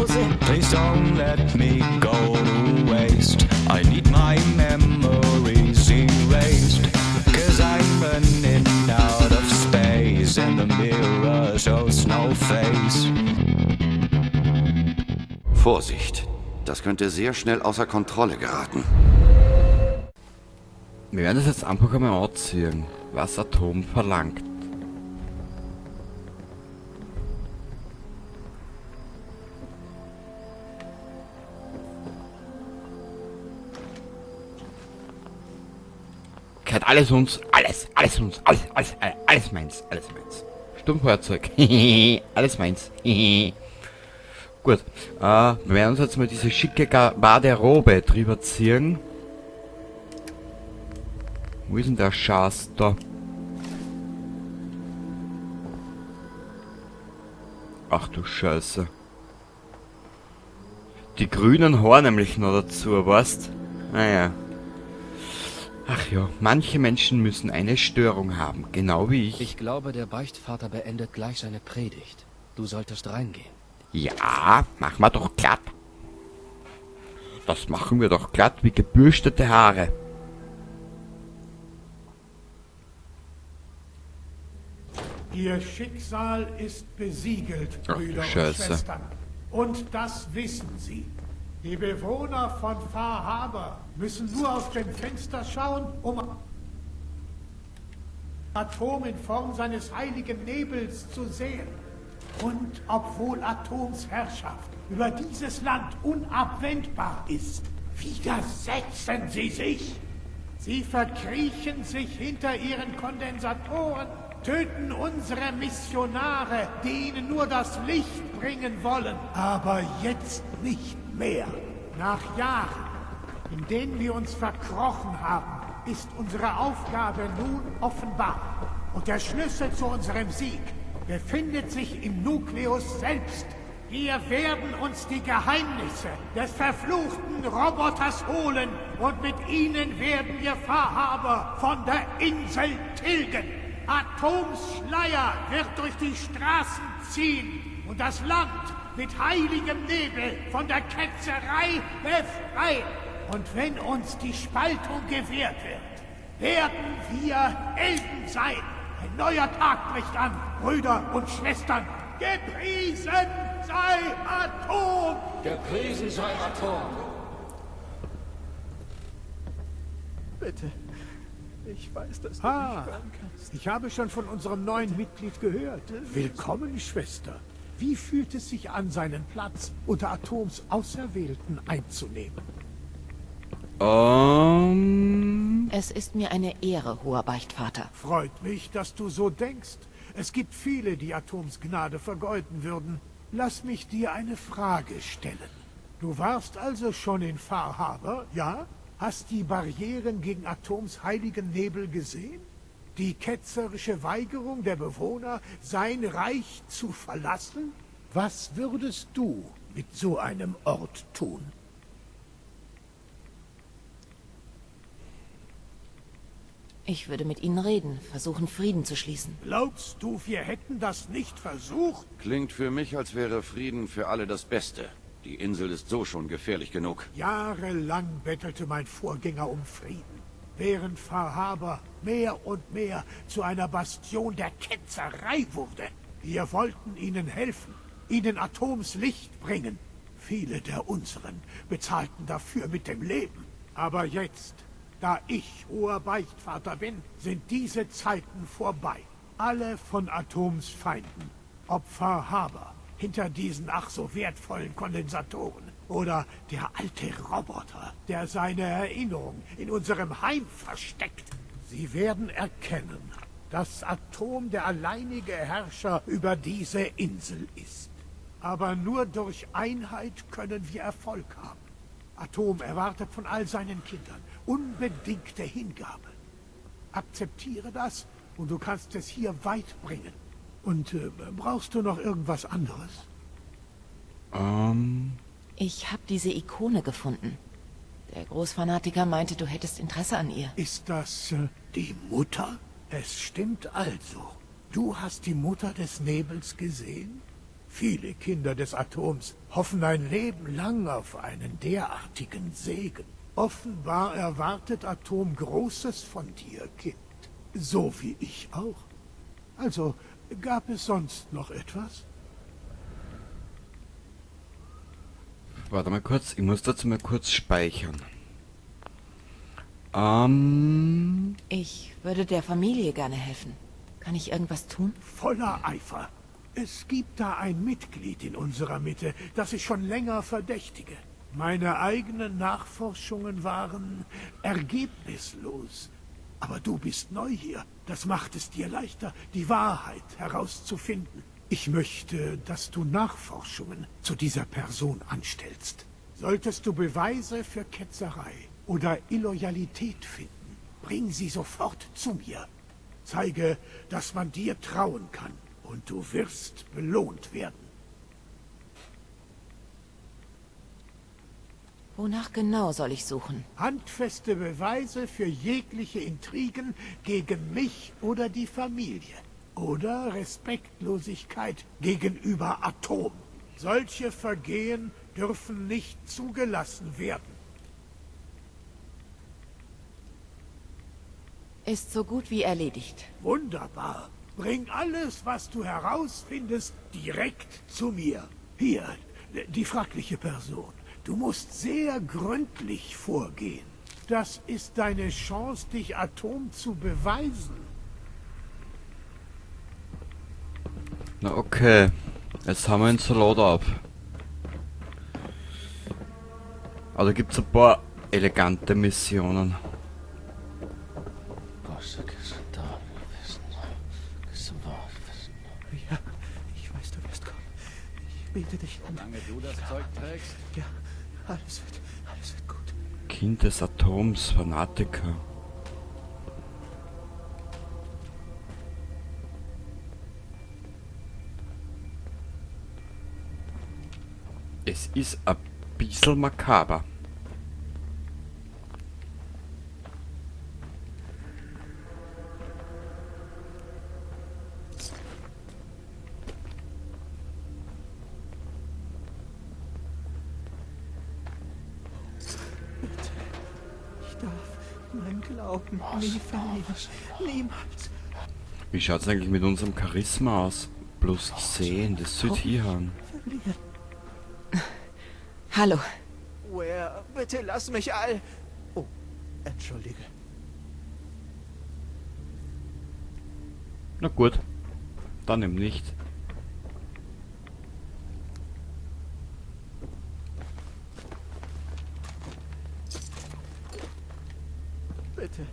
Hause. Please don't let me go to waste. I need my memories erased. 'Cause I'm running out of space and the mirror shows no face. Vorsicht, das könnte sehr schnell außer Kontrolle geraten. Wir werden das jetzt einfach einmal anziehen, was Atom verlangt. Gehört alles uns, alles, alles uns, alles, alles, alles, alles meins, alles meins. Sturmfeuerzeug, alles meins. Gut, wir werden uns jetzt mal diese schicke Garderobe drüber ziehen. Wo ist denn der Schatz da? Ach du Scheiße. Die grünen Haare nämlich noch dazu, weißt? Naja. Ach ja, manche Menschen müssen eine Störung haben, genau wie ich. Ich glaube, der Beichtvater beendet gleich seine Predigt. Du solltest reingehen. Ja, machen wir doch glatt. Das machen wir doch glatt wie gebürstete Haare. Ihr Schicksal ist besiegelt, Ach du Brüder und Scheiße. Schwestern. Und das wissen sie. Die Bewohner von Far Harbor müssen nur aus dem Fenster schauen, um Atom in Form seines heiligen Nebels zu sehen. Und obwohl Atoms Herrschaft über dieses Land unabwendbar ist, widersetzen sie sich. Sie verkriechen sich hinter ihren Kondensatoren, töten unsere Missionare, die ihnen nur das Licht bringen wollen. Aber jetzt nicht mehr. Nach Jahren, in denen wir uns verkrochen haben, ist unsere Aufgabe nun offenbar. Und der Schlüssel zu unserem Sieg befindet sich im Nukleus selbst. Wir werden uns die Geheimnisse des verfluchten Roboters holen und mit ihnen werden wir Far Harbor von der Insel tilgen. Atoms Schleier wird durch die Straßen ziehen und das Land mit heiligem Nebel von der Ketzerei befreien. Und wenn uns die Spaltung gewährt wird, werden wir Helden sein. Ein neuer Tag bricht an, Brüder und Schwestern. Gepriesen sei Atom! Gepriesen sei Atom! Bitte. Ich weiß, dass du Ah, mich hören kannst. ich habe schon von unserem neuen Mitglied gehört. Willkommen, Schwester. Wie fühlt es sich an, seinen Platz unter Atoms Auserwählten einzunehmen? Es ist mir eine Ehre, hoher Beichtvater. Freut mich, dass du so denkst. Es gibt viele, die Atoms Gnade vergeuden würden. Lass mich dir eine Frage stellen. Du warst also schon in Far Harbor, ja? Hast die Barrieren gegen Atoms heiligen Nebel gesehen? Die ketzerische Weigerung der Bewohner, sein Reich zu verlassen? Was würdest du mit so einem Ort tun? Ich würde mit ihnen reden, versuchen, Frieden zu schließen. Glaubst du, wir hätten das nicht versucht? Klingt für mich, als wäre Frieden für alle das Beste. Die Insel ist so schon gefährlich genug. Jahrelang bettelte mein Vorgänger um Frieden, während Far Harbor mehr und mehr zu einer Bastion der Ketzerei wurde. Wir wollten ihnen helfen, ihnen Atoms Licht bringen. Viele der unseren bezahlten dafür mit dem Leben. Aber jetzt, da ich hoher Beichtvater bin, sind diese Zeiten vorbei. Alle von Atoms Feinden, ob Far Harbor hinter diesen ach so wertvollen Kondensatoren oder der alte Roboter, der seine Erinnerung in unserem Heim versteckt. Sie werden erkennen, dass Atom der alleinige Herrscher über diese Insel ist. Aber nur durch Einheit können wir Erfolg haben. Atom erwartet von all seinen Kindern unbedingte Hingabe. Akzeptiere das und du kannst es hier weit bringen. Und brauchst du noch irgendwas anderes? Ich hab diese Ikone gefunden. Der Großfanatiker meinte, du hättest Interesse an ihr. Ist das die Mutter? Es stimmt also. Du hast die Mutter des Nebels gesehen? Viele Kinder des Atoms hoffen ein Leben lang auf einen derartigen Segen. Offenbar erwartet Atom Großes von dir, Kind. So wie ich auch. Also, gab es sonst noch etwas? Warte mal kurz, ich muss dazu mal kurz speichern. Ich würde der Familie gerne helfen. Kann ich irgendwas tun? Voller Eifer. Es gibt da ein Mitglied in unserer Mitte, das ich schon länger verdächtige. Meine eigenen Nachforschungen waren ergebnislos. Aber du bist neu hier. Das macht es dir leichter, die Wahrheit herauszufinden. Ich möchte, dass du Nachforschungen zu dieser Person anstellst. Solltest du Beweise für Ketzerei oder Illoyalität finden, bring sie sofort zu mir. Zeige, dass man dir trauen kann und du wirst belohnt werden. Wonach genau soll ich suchen? Handfeste Beweise für jegliche Intrigen gegen mich oder die Familie. Oder Respektlosigkeit gegenüber Atom. Solche Vergehen dürfen nicht zugelassen werden. Ist so gut wie erledigt. Wunderbar. Bring alles, was du herausfindest, direkt zu mir. Hier, die fragliche Person. Du musst sehr gründlich vorgehen. Das ist deine Chance, dich Atom zu beweisen. Na okay, jetzt haben wir einen Salat auf. Also gibt's ein paar elegante Missionen. Ja, ich weiß, du wirst kommen. Ich bete dich an. Solange du das Zeug trägst? Ja, alles wird gut. Kind des Atoms, Fanatiker. Es ist ein bisschen makaber. Bitte. Ich darf meinen Glauben nie verlieren. Niemals. Wie schaut's eigentlich mit unserem Charisma aus? Plus 10, das sollte hier haben. Verlieren. Hallo. Ware, bitte lass mich all... Oh, entschuldige. Na gut, dann eben nicht. Bitte.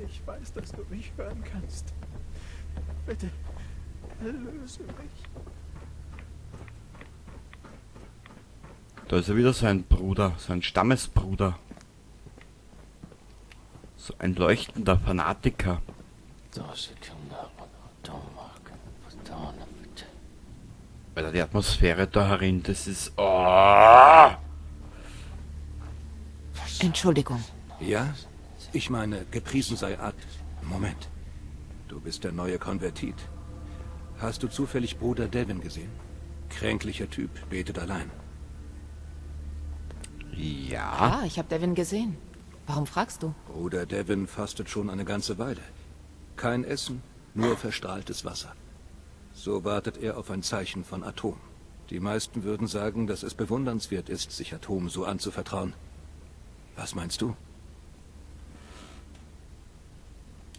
Ich weiß, dass du mich hören kannst. Bitte, erlöse mich. Da ist er wieder sein Bruder, sein Stammesbruder. So ein leuchtender Fanatiker. Alter, die Atmosphäre da herin, das ist... Oh! Entschuldigung. Ja? Ich meine, gepriesen sei Ad. Moment. Du bist der neue Konvertit. Hast du zufällig Bruder Devin gesehen? Kränklicher Typ, betet allein. Ja. Ah, ich hab Devin gesehen. Warum fragst du? Bruder Devin fastet schon eine ganze Weile. Kein Essen, nur verstrahltes Wasser. So wartet er auf ein Zeichen von Atom. Die meisten würden sagen, dass es bewundernswert ist, sich Atom so anzuvertrauen. Was meinst du?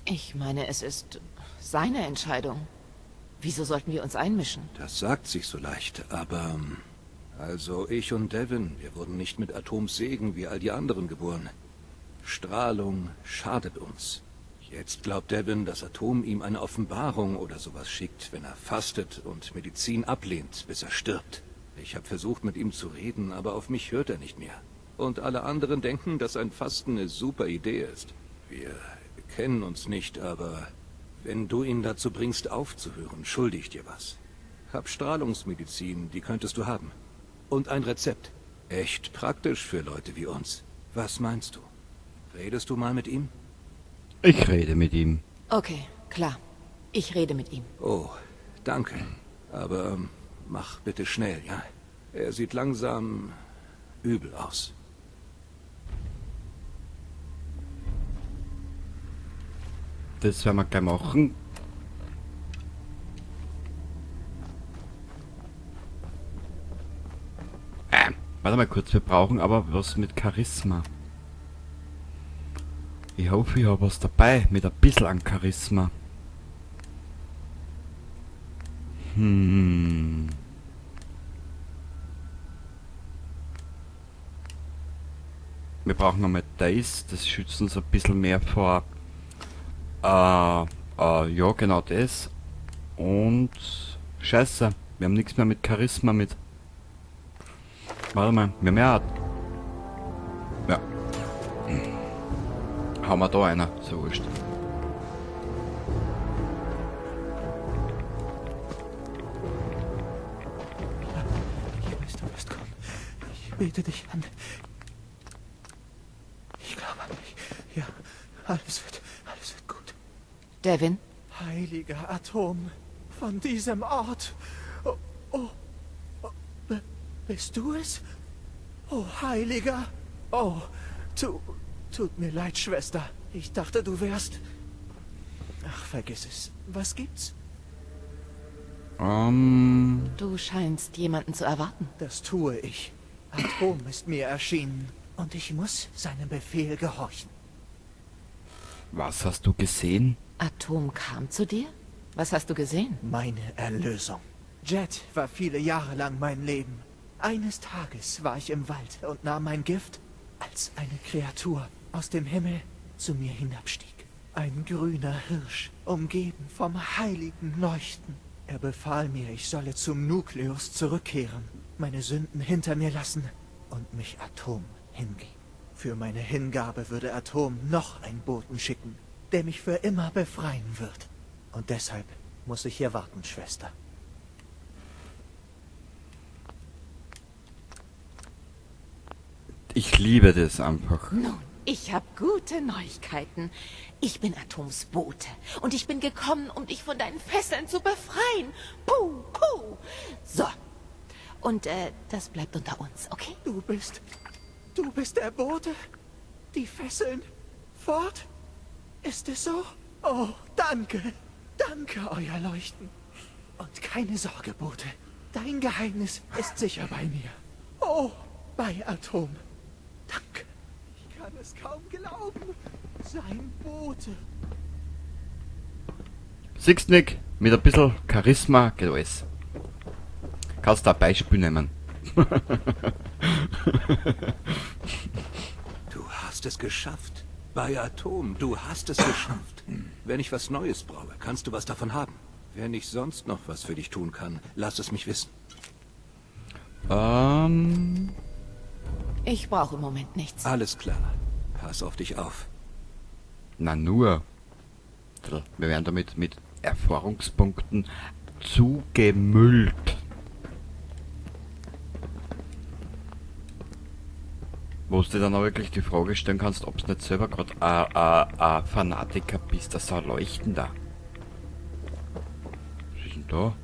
Ich meine, es ist seine Entscheidung. Wieso sollten wir uns einmischen? Das sagt sich so leicht, aber... Also ich und Devin, wir wurden nicht mit Atoms Segen wie all die anderen geboren. Strahlung schadet uns. Jetzt glaubt Devin, dass Atom ihm eine Offenbarung oder sowas schickt, wenn er fastet und Medizin ablehnt, bis er stirbt. Ich hab versucht, mit ihm zu reden, aber auf mich hört er nicht mehr. Und alle anderen denken, dass ein Fasten eine super Idee ist. Wir kennen uns nicht, aber wenn du ihn dazu bringst, aufzuhören, schulde ich dir was. Hab Strahlungsmedizin, die könntest du haben. Und ein Rezept. Echt praktisch für Leute wie uns. Was meinst du? Redest du mal mit ihm? Ich rede mit ihm. Okay, klar. Ich rede mit ihm. Oh, danke. Aber Mach bitte schnell, ja? Er sieht langsam übel aus. Das werden wir gleich machen. Warte mal kurz, wir brauchen aber was mit Charisma. Ich hoffe, ich habe was dabei mit ein bisschen an Charisma. Wir brauchen nochmal das, das schützt uns ein bisschen mehr vor... ja, genau das. Und... Scheiße, wir haben nichts mehr mit Charisma mit. Warte mal, wir haben ja... Ja. Haben wir da einer, so wurscht. Ich weiß, du wirst kommen. Ich bete dich an. Ich glaube an dich. Ja, alles wird gut. Devin? Heiliger Atom, von diesem Ort. Oh, oh, oh, bist du es? Oh, Heiliger. Oh, tut mir leid, Schwester. Ich dachte, du wärst... Ach, vergiss es. Was gibt's? Du scheinst jemanden zu erwarten. Das tue ich. Atom ist mir erschienen. Und ich muss seinem Befehl gehorchen. Was hast du gesehen? Atom kam zu dir? Was hast du gesehen? Meine Erlösung. Jet war viele Jahre lang mein Leben. Eines Tages war ich im Wald und nahm mein Gift, als eine Kreatur aus dem Himmel zu mir hinabstieg. Ein grüner Hirsch, umgeben vom heiligen Leuchten. Er befahl mir, ich solle zum Nukleus zurückkehren, meine Sünden hinter mir lassen und mich Atom hingeben. Für meine Hingabe würde Atom noch einen Boten schicken, der mich für immer befreien wird. Und deshalb muss ich hier warten, Schwester. Ich liebe das einfach. Nun, ich hab gute Neuigkeiten. Ich bin Atoms Bote und ich bin gekommen, um dich von deinen Fesseln zu befreien. Puh, puh. So. Und das bleibt unter uns, okay? Du bist der Bote? Die Fesseln fort? Ist es so? Oh, danke. Danke, euer Leuchten. Und keine Sorge, Bote. Dein Geheimnis ist sicher bei mir. Oh, bei Atom. Danke. Ich kann es kaum glauben. Sein Bote. Siehst Nick, mit ein bisschen Charisma geht alles. Kannst du ein Beispiel nehmen. Du hast es geschafft. Bei Atom, du hast es geschafft. Wenn ich was Neues brauche, kannst du was davon haben. Wenn ich sonst noch was für dich tun kann, lass es mich wissen. Ich brauche im Moment nichts. Alles klar. Pass auf dich auf. Na nur. Wir werden damit mit Erfahrungspunkten zugemüllt. Wo du dir dann auch wirklich die Frage stellen kannst, ob's nicht selber grad ein Fanatiker bist, das so ein Leuchtender. Was ist denn da?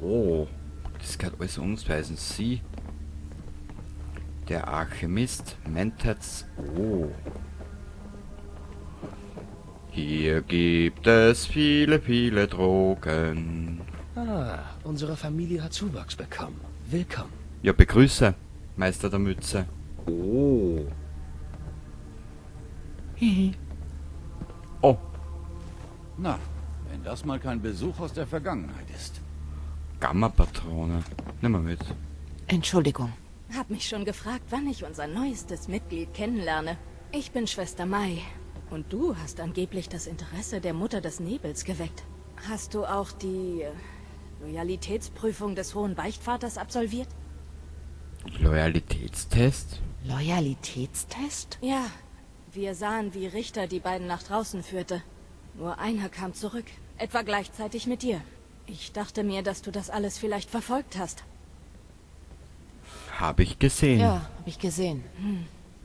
Oh, das gehört alles uns, weisen Sie. Der Alchemist, Mentats, oh. Hier gibt es viele, viele Drogen. Ah, unsere Familie hat Zuwachs bekommen. Willkommen. Ja, begrüße, Meister der Mütze. Oh. Hihi. Oh. Na, wenn das mal kein Besuch aus der Vergangenheit ist. Gamma-Patrone. Nimm mal mit. Entschuldigung. Hab mich schon gefragt, wann ich unser neuestes Mitglied kennenlerne. Ich bin Schwester Mai. Und du hast angeblich das Interesse der Mutter des Nebels geweckt. Hast du auch die Loyalitätsprüfung des Hohen Beichtvaters absolviert? Loyalitätstest? Loyalitätstest? Ja. Wir sahen, wie Richter die beiden nach draußen führte. Nur einer kam zurück. Etwa gleichzeitig mit dir. Ich dachte mir, dass du das alles vielleicht verfolgt hast. Hab ich gesehen. Ja, hab ich gesehen.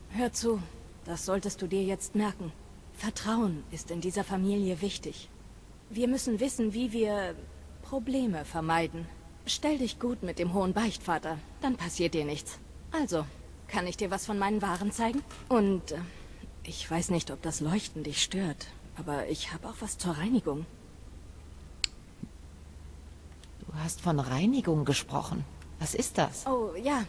Hör zu, das solltest du dir jetzt merken. Vertrauen ist in dieser Familie wichtig. Wir müssen wissen, wie wir Probleme vermeiden. Stell dich gut mit dem Hohen Beichtvater, dann passiert dir nichts. Also, kann ich dir was von meinen Waren zeigen? Und ich weiß nicht, ob das Leuchten dich stört, aber ich habe auch was zur Reinigung. Du hast von Reinigung gesprochen. Was ist das? Oh, ja.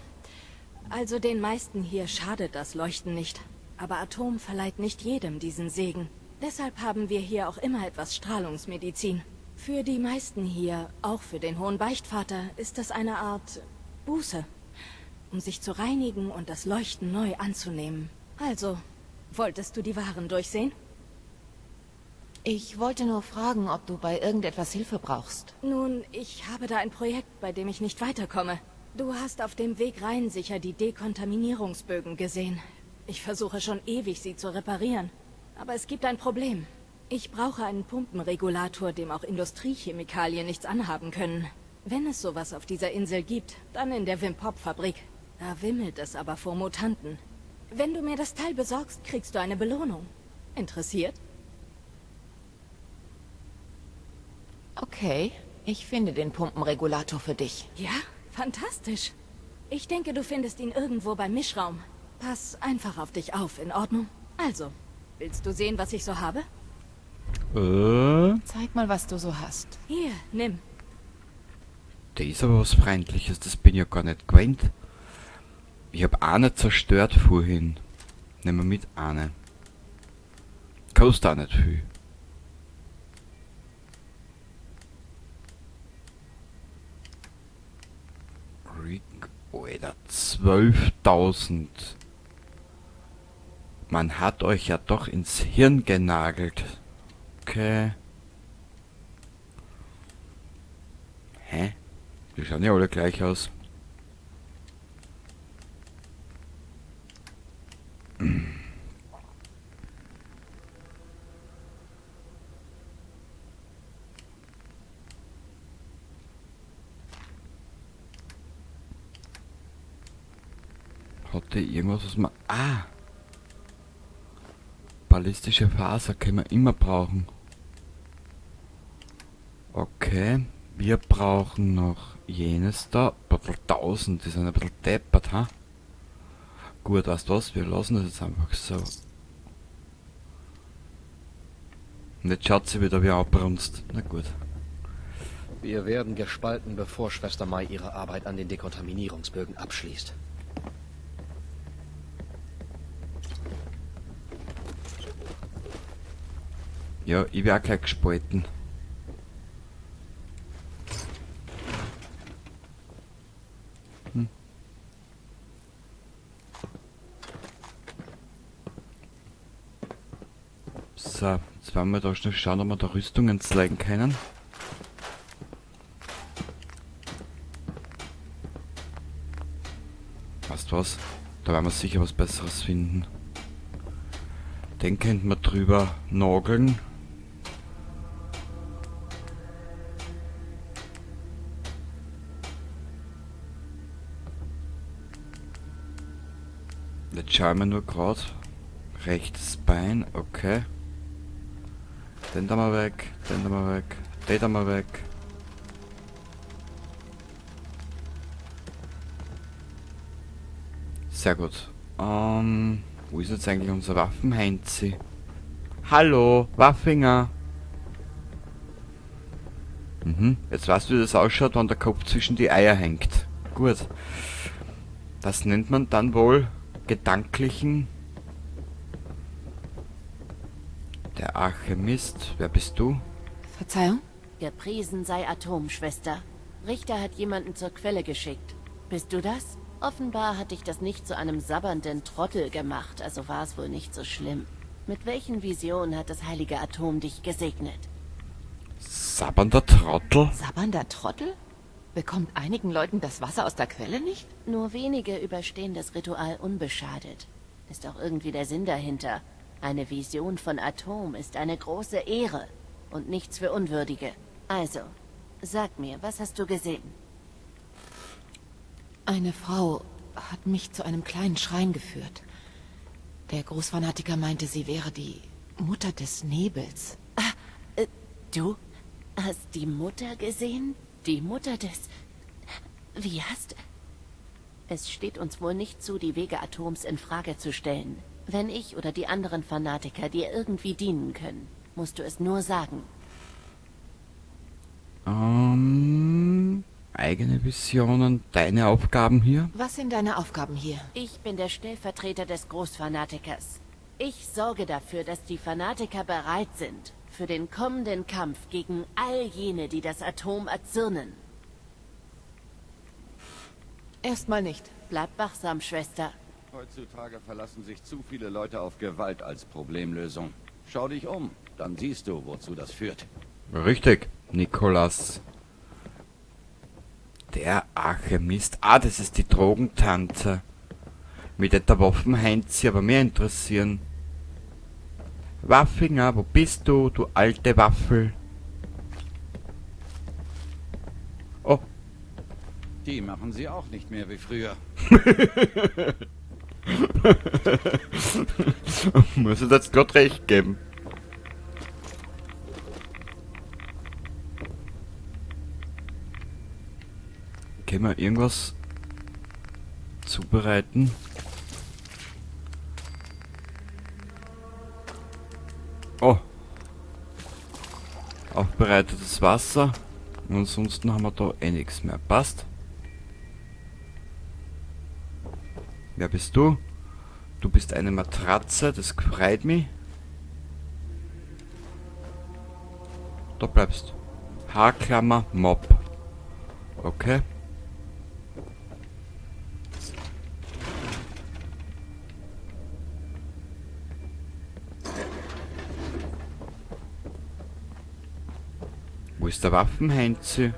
Also den meisten hier schadet das Leuchten nicht. Aber Atom verleiht nicht jedem diesen Segen. Deshalb haben wir hier auch immer etwas Strahlungsmedizin. Für die meisten hier, auch für den Hohen Beichtvater, ist das eine Art Buße, um sich zu reinigen und das Leuchten neu anzunehmen. Also, wolltest du die Waren durchsehen? Ich wollte nur fragen, ob du bei irgendetwas Hilfe brauchst. Nun, ich habe da ein Projekt, bei dem ich nicht weiterkomme. Du hast auf dem Weg rein sicher die Dekontaminierungsbögen gesehen. Ich versuche schon ewig, sie zu reparieren. Aber es gibt ein Problem. Ich brauche einen Pumpenregulator, dem auch Industriechemikalien nichts anhaben können. Wenn es sowas auf dieser Insel gibt, dann in der Wimpop-Fabrik. Da wimmelt es aber vor Mutanten. Wenn du mir das Teil besorgst, kriegst du eine Belohnung. Interessiert? Okay, ich finde den Pumpenregulator für dich. Ja, fantastisch. Ich denke, du findest ihn irgendwo beim Mischraum. Pass einfach auf dich auf, in Ordnung? Also, willst du sehen, was ich so habe? Zeig mal, was du so hast. Hier, nimm. Das ist aber was Freundliches, das bin ich ja gar nicht gewöhnt. Ich hab eine zerstört vorhin. Nehmen wir mit eine. Kostet auch nicht viel. Rick, Alter, 12.000. Man hat euch ja doch ins Hirn genagelt. Okay. Hä? Die schauen ja alle gleich aus. Hat die irgendwas, was man... Ah! Ballistische Faser können wir immer brauchen. Okay. Wir brauchen noch jenes da. Ein 1000, die sind ein bisschen deppert, ha? Gut, weißt du was? Wir lassen das jetzt einfach so. Und jetzt schaut sie wieder wie abbrunst. Na gut. Wir werden gespalten, bevor Schwester Mai ihre Arbeit an den Dekontaminierungsbögen abschließt. Ja, ich wär auch gleich gespalten. So, jetzt werden wir da schnell schauen, ob wir da Rüstungen zeigen können. Weißt du was? Da werden wir sicher was Besseres finden. Den könnten wir drüber nageln. Jetzt schauen wir nur grad. Rechtes Bein, okay. Den da mal weg, den da mal weg, den da mal weg. Sehr gut. Wo ist jetzt eigentlich unser Waffenheinzi? Hallo, Waffinger! Jetzt weißt du, wie das ausschaut, wenn der Kopf zwischen die Eier hängt. Gut. Das nennt man dann wohl gedanklichen... Der Alchemist. Wer bist du? Verzeihung? Gepriesen sei Atom, Schwester. Richter hat jemanden zur Quelle geschickt. Bist du das? Offenbar hat dich das nicht zu einem sabbernden Trottel gemacht, also war es wohl nicht so schlimm. Mit welchen Visionen hat das heilige Atom dich gesegnet? Sabbernder Trottel? Sabbernder Trottel? Bekommt einigen Leuten das Wasser aus der Quelle nicht? Nur wenige überstehen das Ritual unbeschadet. Ist auch irgendwie der Sinn dahinter. Eine Vision von Atom ist eine große Ehre und nichts für Unwürdige. Also, sag mir, was hast du gesehen? Eine Frau hat mich zu einem kleinen Schrein geführt. Der Großfanatiker meinte, sie wäre die Mutter des Nebels. Ah, du? Hast die Mutter gesehen? Die Mutter des... Wie hast... Es steht uns wohl nicht zu, die Wege Atoms in Frage zu stellen. Wenn ich oder die anderen Fanatiker dir irgendwie dienen können, musst du es nur sagen. Eigene Visionen, deine Aufgaben hier? Was sind deine Aufgaben hier? Ich bin der Stellvertreter des Großfanatikers. Ich sorge dafür, dass die Fanatiker bereit sind für den kommenden Kampf gegen all jene, die das Atom erzürnen. Erstmal nicht. Bleib wachsam, Schwester. Heutzutage verlassen sich zu viele Leute auf Gewalt als Problemlösung. Schau dich um, dann siehst du, wozu das führt. Richtig, Nikolas. Der Alchemist. Ah, das ist die Drogentante. Mit der Waffenheinzi aber mehr interessieren. Waffinger, wo bist du, du alte Waffel? Oh. Die machen sie auch nicht mehr wie früher. Muss ich das Gott recht geben. Können wir irgendwas zubereiten? Oh. Aufbereitetes Wasser. Und ansonsten haben wir da eh nichts mehr. Passt. Wer bist du? Du bist eine Matratze, das freut mich. Da bleibst. Haarklammer, Mob. Okay. Wo ist der Waffenheinzi?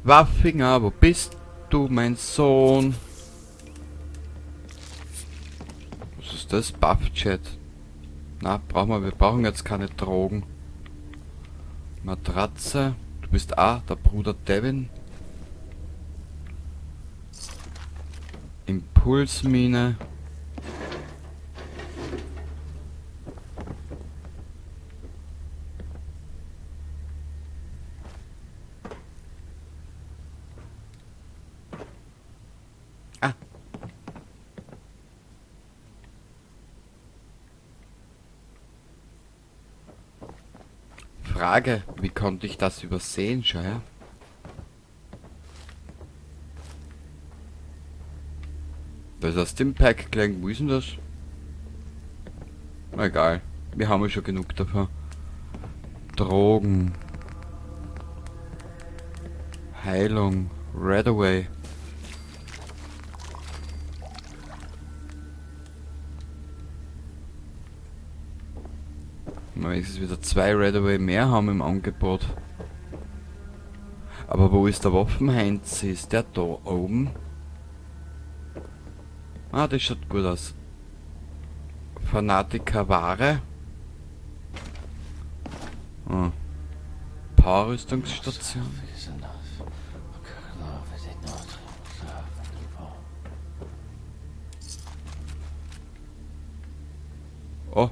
Waffinger, wo bist du, mein Sohn? Was ist das? Buff-Chat. Na, brauchen wir. Wir brauchen jetzt keine Drogen. Matratze. Du bist A, der Bruder Devin. Impulsmine. Ah. Frage, wie konnte ich das übersehen, schau her? Da ist das Stimpack gelegen, wo ist denn das? Na egal, wir haben ja schon genug davon. Drogen. Heilung. Redaway. Mal wenigstens wieder 2 Redaway mehr haben im Angebot. Aber wo ist der Waffenheinz? Ist der da oben? Ah, das schaut gut aus. Fanatiker Ware. Ah. Power-Rüstungsstation. Oh.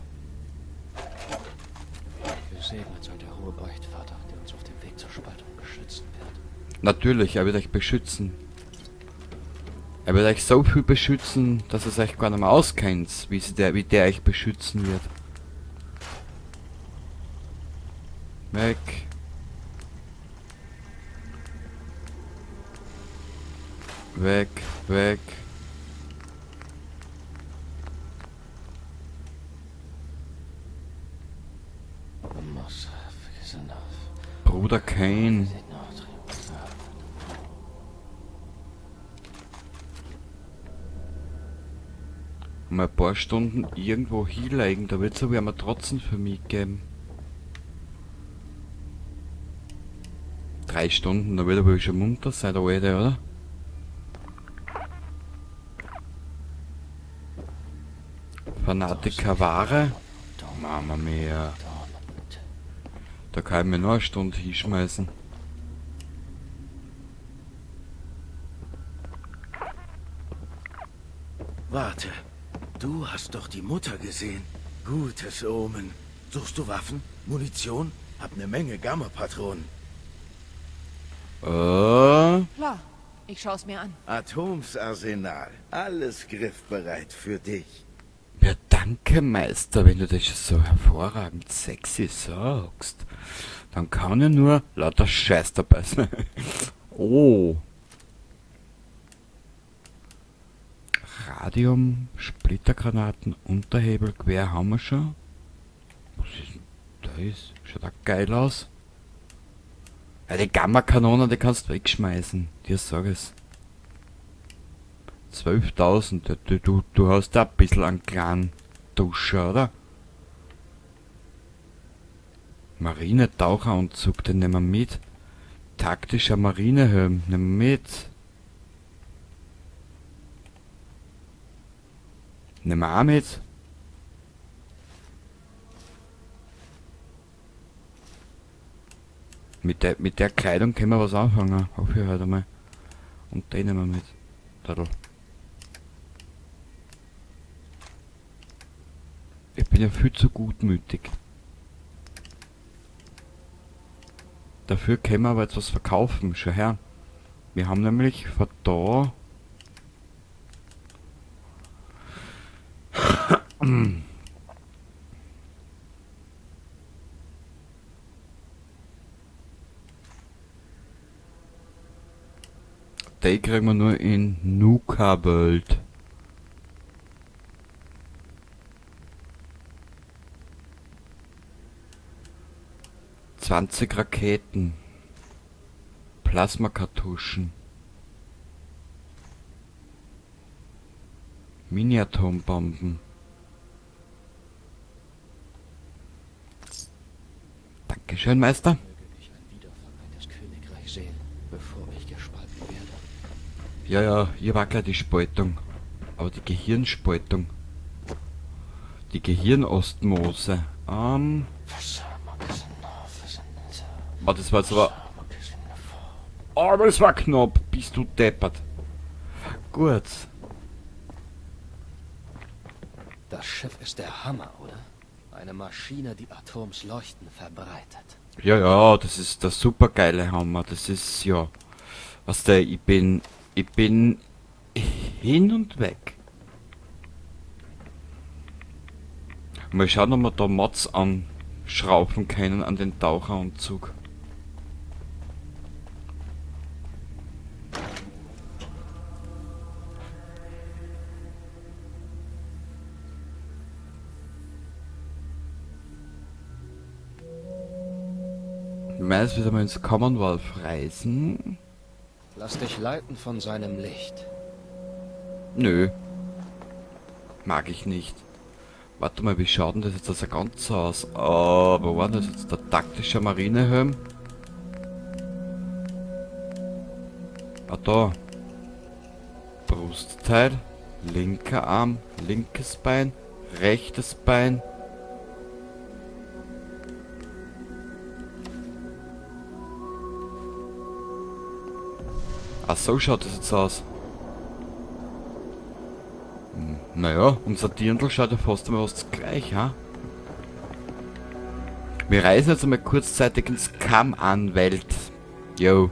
Gesegnet sei der hohe Beichtvater, der uns auf dem Weg zur Spaltung beschützen wird. Natürlich, er wird euch beschützen. Er wird euch so viel beschützen, dass es euch gar nicht mehr auskennt, wie der euch beschützen wird. Weg. Weg, weg. Bruder Cain. Mal ein paar Stunden irgendwo hinlegen, da wird's aber immer trotzdem für mich geben. 3 Stunden, da wird er wohl schon munter sein, der Alte, oder? Fanatiker Ware. Mama mia. Da kann ich mir noch eine Stunde hinschmeißen. Warte, du hast doch die Mutter gesehen. Gutes Omen. Suchst du Waffen? Munition? Hab ne Menge Gamma-Patronen. Klar, ich schau's mir an. Atoms Arsenal. Alles griffbereit für dich. Ja, danke, Meister, wenn du das schon so hervorragend sexy sagst. Dann kann ja nur lauter Scheiß dabei sein. Oh. Radium, Splittergranaten, Unterhebel, Gewehr haben wir schon. Was ist denn das? Schaut auch geil aus. Ja, die Gamma-Kanone, die kannst du wegschmeißen. Dir sag ich's. 12.000, ja, du hast da ein bisschen einen kleinen Duscher, oder? Marinetaucheranzug, den nehmen wir mit. Taktischer Marinehelm, nehmen wir mit. Nehmen wir auch mit. Mit der Kleidung können wir was anfangen, hoffe ich heute einmal. Und den nehmen wir mit. Tadel. Ich bin ja viel zu gutmütig. Dafür können wir aber etwas verkaufen. Schau her. Wir haben nämlich von da... Die kriegen wir nur in Nuka World. 20 Raketen. Plasmakartuschen. Mini-Atombomben. Dankeschön, Meister. Möge ich ein wiedervereintes Königreich sehen, bevor ich gespalten werde. Ja, ja, hier war gleich die Spaltung. Aber die Gehirnspaltung. Die Gehirnostmose. Oh, das war jetzt aber... Oh, aber das war knapp. Bist du deppert. Gut. Das Schiff ist der Hammer, oder? Eine Maschine, die Atoms Leuchten verbreitet. Ja, ja, das ist der supergeile Hammer. Das ist ja... Was der, ich bin... Ich bin hin und weg. Mal schauen, ob wir da Mods anschrauben können an den Taucheranzug. Wir werden jetzt wieder mal ins Commonwealth reisen. Lass dich leiten von seinem Licht. Nö. Mag ich nicht. Warte mal, wie schaut denn das jetzt das Ganze aus? Oh, wo war das jetzt? Der taktische Marinehelm? Ah, da. Brustteil. Linker Arm. Linkes Bein. Rechtes Bein. Ach, so schaut das jetzt aus. Naja, unser Dirndl schaut ja fast einmal was gleich, ha? Wir reisen jetzt einmal kurzzeitig ins Kamm-Anwelt. Yo.